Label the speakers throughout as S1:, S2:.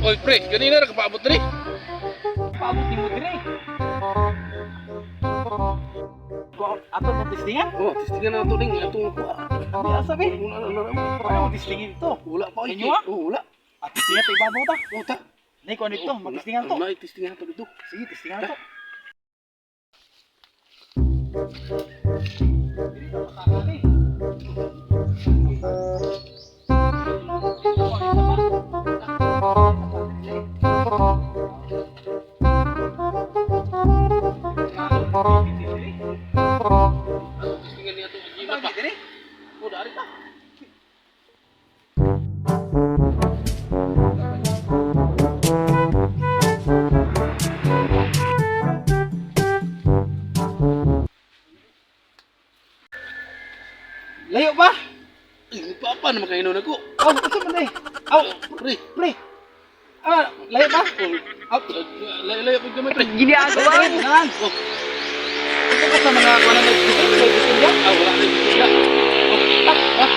S1: Oy pre, ganina ra kapaabot diri.
S2: Paabot nimo dire. Ko ato mo tistingan?
S1: Oh, tistingan na to ning atong kuha.
S2: Di asa be?
S1: Wala na na.
S2: Ano mo tistingin ito?
S1: Wala pa oy.
S2: Inyo, ah?
S1: Oh, wala.
S2: At tistingan to ibabaw ta.
S1: Oh, ta.
S2: Nay ko ano ito, matistingan to.
S1: Wala tistingan to dito.
S2: Sige, tistingan to.
S1: Atong tistingan niya atong agimat pa. Oh, dari ta.
S2: Layo ba?
S1: Ay, papa na makahinon ako.
S2: Aw, ito man eh. Aw,
S1: Pre.
S2: pre. Ah, layo ba?
S1: Oh, layo layo pud gamay pre.
S2: Ginagawa mo. Nan.
S1: Oh,
S2: Ito ka sa mga wala na dito, may
S1: ah, wala na dito. Oh, ah, ah.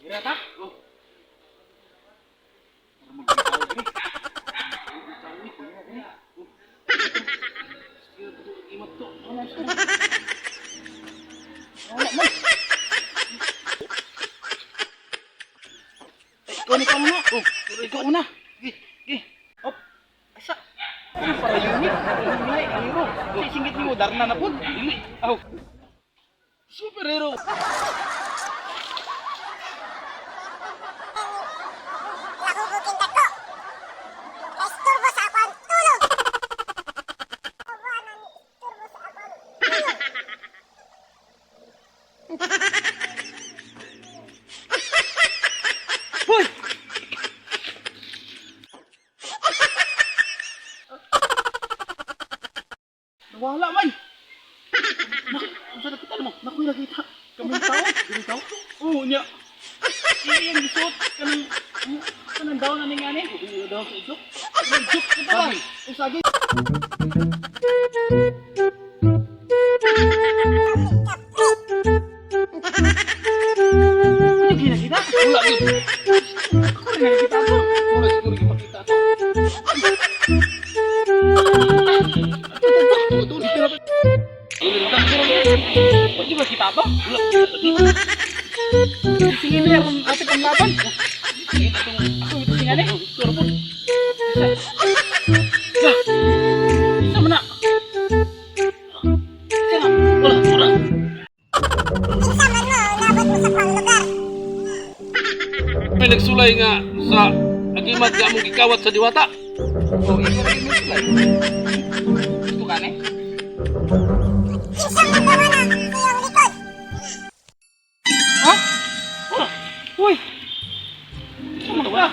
S2: Gira ta?
S1: Oh.
S2: Wala man. Eh, Ikaw na ikaw na. Oh, ikaw una. Gi, gi. Op. Asa? Ano para unit? Ay, hero. Si singit nimo darna na pud.
S1: Dili.
S2: Aw.
S1: Superhero.
S3: Nahugutin dagko. Isturbo sa akong tulog. Kawanan ni isturbo sa akong tulog.
S2: Hoy! Nawala man.
S1: Unsa nakita mo?
S2: Naku, nakita. Kaming tao.
S1: Dili tao.
S2: Oo, niya. Iyang gisuot kanang kanang daw na ning ani.
S1: Dili daw sa ijok.
S2: Kanang juk ito ba?
S1: Saging.
S2: O saging. Ano ginakita?
S1: Wala gyud.
S2: Ako rin nakikita ko.
S1: Wala siguro gipakita to.
S2: Pwede ba kita to? Sige na akong ate panglaban. Ako ito singan eh. Isa man na. Isa na.
S1: Wala, wala.
S3: Kinsa man mo, nabot mo sa pang lugar.
S1: May nagsulay nga sa agimat nga among gikawat sa diwata.
S2: Oh, ikaw rin mo sila. Gusto ka ne?
S3: Kinsa man tawana sa iyong likod.
S2: Ha? Oh. Uy. Ano ba?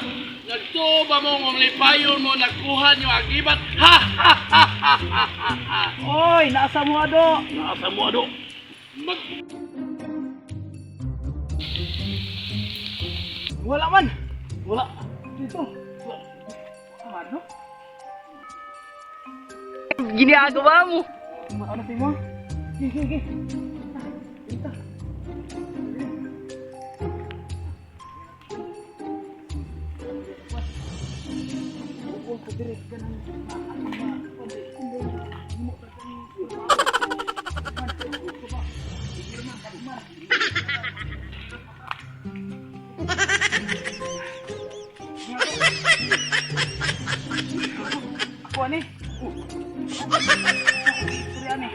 S1: Nagtuba mo ng lipayon mo nakuha niyo agimat. Ha ha ha ha ha ha ha.
S2: Oy, nasa mo ado.
S1: Nasa mo ado. Mag
S2: Wala man.
S1: wala.
S2: Dito. Ano?
S4: Ginagawa mo.
S2: Ano sa mo? Gi, gi, gi. Dito. Ako ani. Sorry ani.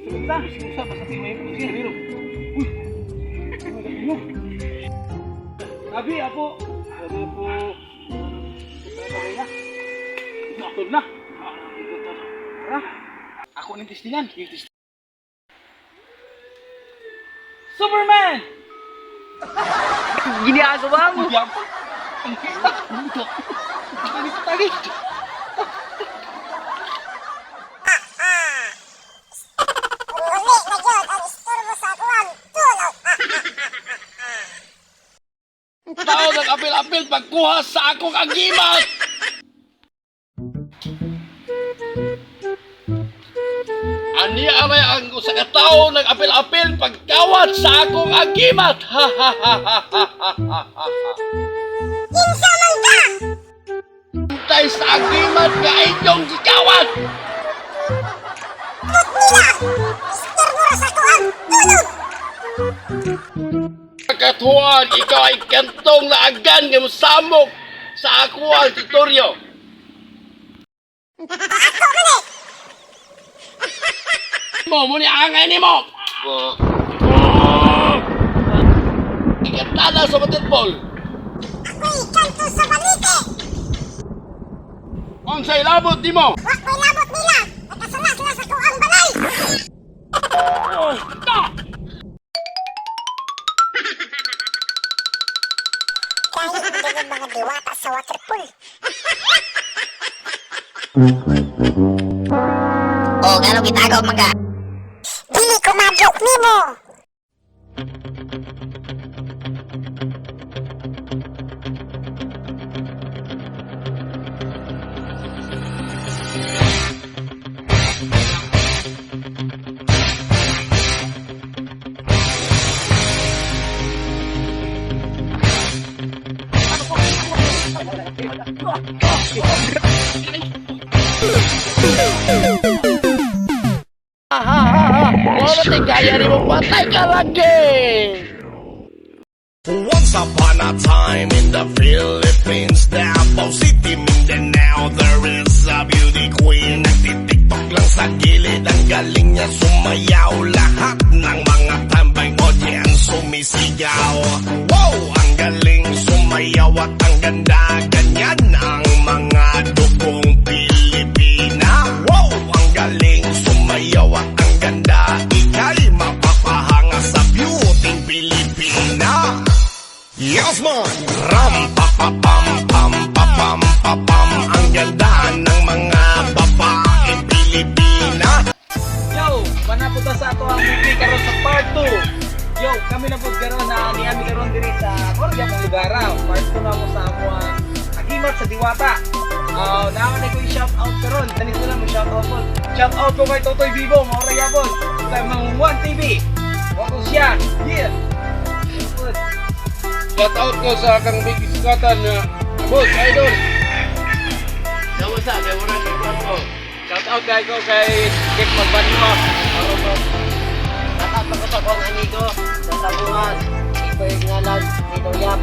S2: Sige ta.
S1: Usa pa sa may superhero.
S2: Uy. Abi, ako.
S1: Sabi po.
S2: Matod na. Tara. Ako ning tistingan. Superman!
S4: Ginagawa mo.
S2: Gyapon. Ang kita. Dito tagi.
S3: Uli na gyud ang isturbo sa akong tulog.
S1: Tao nag-apil-apil pagkuha sa akong agimat. Ni aray ang usa ka tawo nag-apil-apil pagkawat sa akong agimat. Ha ha ha ha ha ha ha.
S3: Kinsa man ka?
S1: Tay sa agimat nga inyong gikawat.
S3: Put nila! Istorbo ra sa akuang tulog!
S1: Katuan, ikaw ay kantong laagan nga mosamok sa ako ang teritoryo.
S3: Ako man eh!
S1: Mo ni angay nimo. Ikatala sa basketball.
S3: Ako'y kanto sa balite!
S1: Unsay labot nimo?
S3: Wa ko'y labot nila! Nakasala sila sa akuang balay! Kahit ganyan mga diwata sa waterpool.
S4: O, gano'ng gitagaw man ka?
S3: Dili ko madlok nimo!
S1: Ha ha ha. Wala tay kaya nimo, patay ka lagi.
S5: Once upon a time in the Philippines, Davao City, Mindanao, there is a beauty queen. Nagtitiktok lang sa gilid, ang galing niya sumayaw. Lahat ng mga tambay audience sumisigaw. Wow, ang galing sumayaw at ang ganda. Ganyan ang mga dugong Pilipina. Wow, ang galing sumayaw at ang ganda. Ika'y mapapahanga sa beauty Pilipina. Yes, man! Ram, pa, pa, pam, pam, pa, pam, pa, pam. Ang ganda ng mga babae Pilipina.
S2: Yo, manapod na sa ato ang movie karon sa part 2. Yo, kami na pud karon na niami karon diri sa Korga mong lugar. Part 2 na mo sa amo ang agimat sa Diwata. Ah, naa na ko shout out karon. Dali ko lang mo shout out po. Shout out ko kay Totoy Vivo, mao ra gyapon. Sa Mang One TV. Wa ko siya. Yeah. Good.
S1: Shout out ko sa akang big iskatan na boss idol. Yawa sa kay wala ni ko.
S2: Shout out kay ko kay Kek Magbanwa.
S4: Shoutout ko sa akong amigo sa Sabungan. Iko yung ngalan, Tito Yap.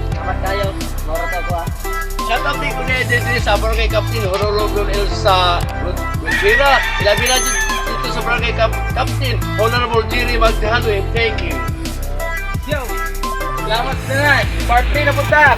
S4: Kamat kayo, maurat ako ah.
S1: Shout out din ko na dito sa barangay Captain Honorable Elsa Rugera. Ilabi na dito sa barangay Captain Honorable Jerry Magdahano. Thank you.
S2: Yo. Salamat sa tanan. Part 3 na punta.